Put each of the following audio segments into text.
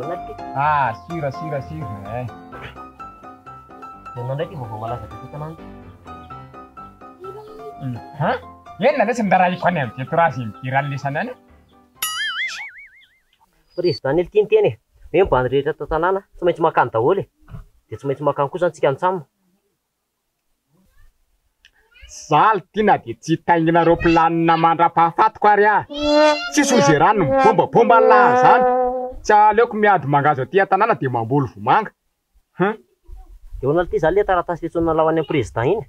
Ahoana ity? Ah, sûr, sûr, sûr. Eh. Ianao indray ity vaovao malaza be ty tanàna ity. Ha? Inona lesy ny raha any amin'ny détourage midiran'ny lesany any? Président ity niteny e. Hoe ny bandy rehetra ato an-tanàna tsy maintsy makany daholo e. Dia tsy maintsy makany koa izany tsika antsam. Zaly ty na dia tsy taingina ropilanina mandra-pahafatiko ary aho. Tsisy ho ze rano mibombabomba lahy zany. Tsy aleoko miady mangazo aty an-tanàna dia mamboly vomanga. Hum. Dia ahoana ity izany ilay taratasy fiantsoana lao any amin'ny président iny?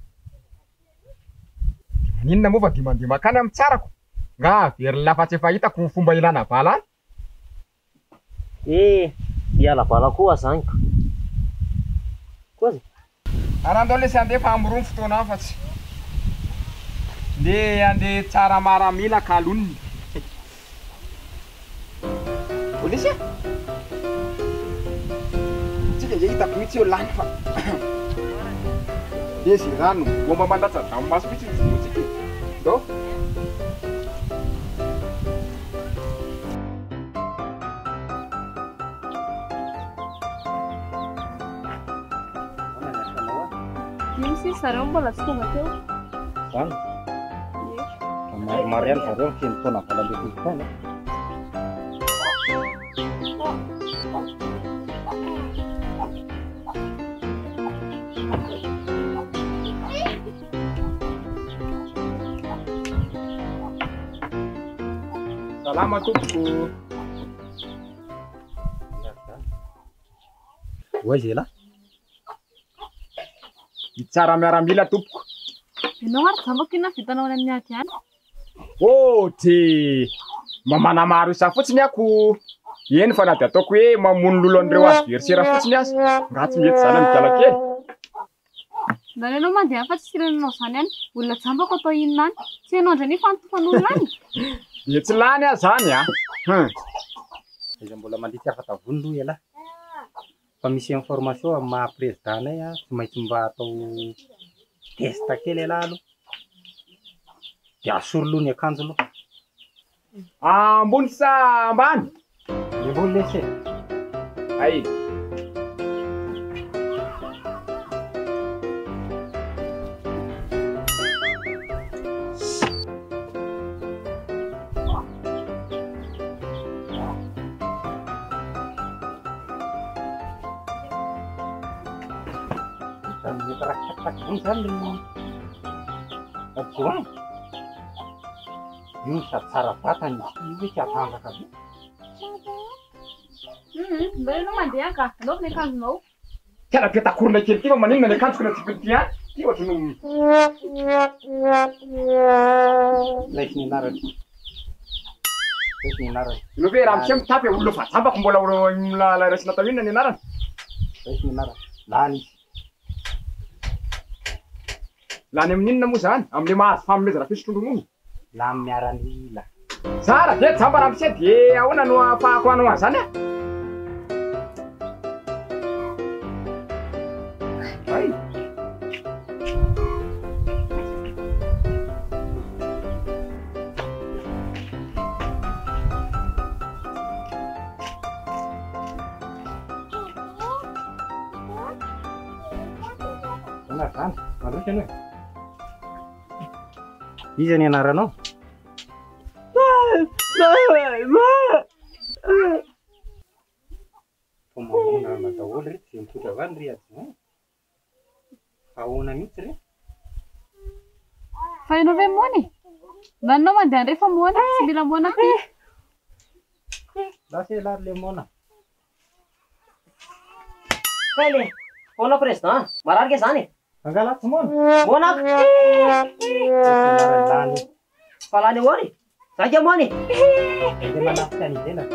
Maninona moa fa dia mandeha makany amin'ny tsarako. Nga averiny lafa tsy efa hitako ny fomba ilana bala any. Eh, hiala bala koa aho zany ka. Koa aza. Ary andao lesy andeha fa amoroa ny fotoana any fa tsy. Ndeha andeha tsara maramila kalonina. Polisy a! Tsika nge hitako mihitsy eo lany fa. Be ze rano bomba mandatsa-dranomaso mihitsy ny jinotsika e. Ndao. Ino sisa zareo mbola tsy tonga teo. Zany? Ie. Maromaro ihany zareo ny feno taona 18 taona. Salama tompoko. Ho aiza ialahy? Hitsara miaramila tompoko. Ianao ary jambako inona vitanao any amin'ny ady any? Oh ty! Mba manamaro isa fotsiny ako. Eny fa na dia ataoko hoe mamono lolo an'ireo adversaire fotsiny aza. Nga tsy mety izany amin'ny kely. Ndany ianao mandeha any fa tsy firenenao izany any. Olona jambako atao inona any? Tsy hainao indray nefa ny tofan'olona any. Dia tsy lany aho izany a. Hum. Aiza mbola mandeha tsy afa-tavony aloha ialahy. Fa misy information amin'ny maha président anay a, tsy maintsy mba atao test kely ialahy aloha. Dia asory aloha ny akanjo aloha. Ambony sa ambany? Ny ambony lesy e. Ay. Mety rakitrakitraky zany ry adjoint. Io sady tsara vatana izy io hoe tsy hatanjaka be. Ndao ianao mandeha ka, anaovy ny akanjonao. Tena petakorona kely ity fa maninona ny akanjoko na tsipiny ity any? Ity ohatry ny Raiso ny anarany. Raiso ny anarany. Ianao ve ramose mitapy e, olona efa jambako mbola olona raisina atao inona ny anarany? Raiso ny anarany. Lany izy. Lany amin'inona moa izany? Amin'ilay mahazo fanomezana fisotroan-dronono? Lany miaramila. Zara ve jamba ramose dia ahoana no ahafahako hanao an'izany a? Ay. Ahoana zany? Mandroso ianao e? Iza ny anaranao? Fa manondrana daholo ry tsy mipoitra avy any ry adjoint. Ahoana mihitsy re? Fa ianao ve moana e? Na ianao mandeha any rehefa moana, tsy mila moana aty. Lasa ialahy ry le moana. Kay le! Ahoana président? Marary nge zany e? Angala tsy moana? Moana ako! Lany. Fa lany ahoana e? Za nge moana e! Andeha manafika any ivelany.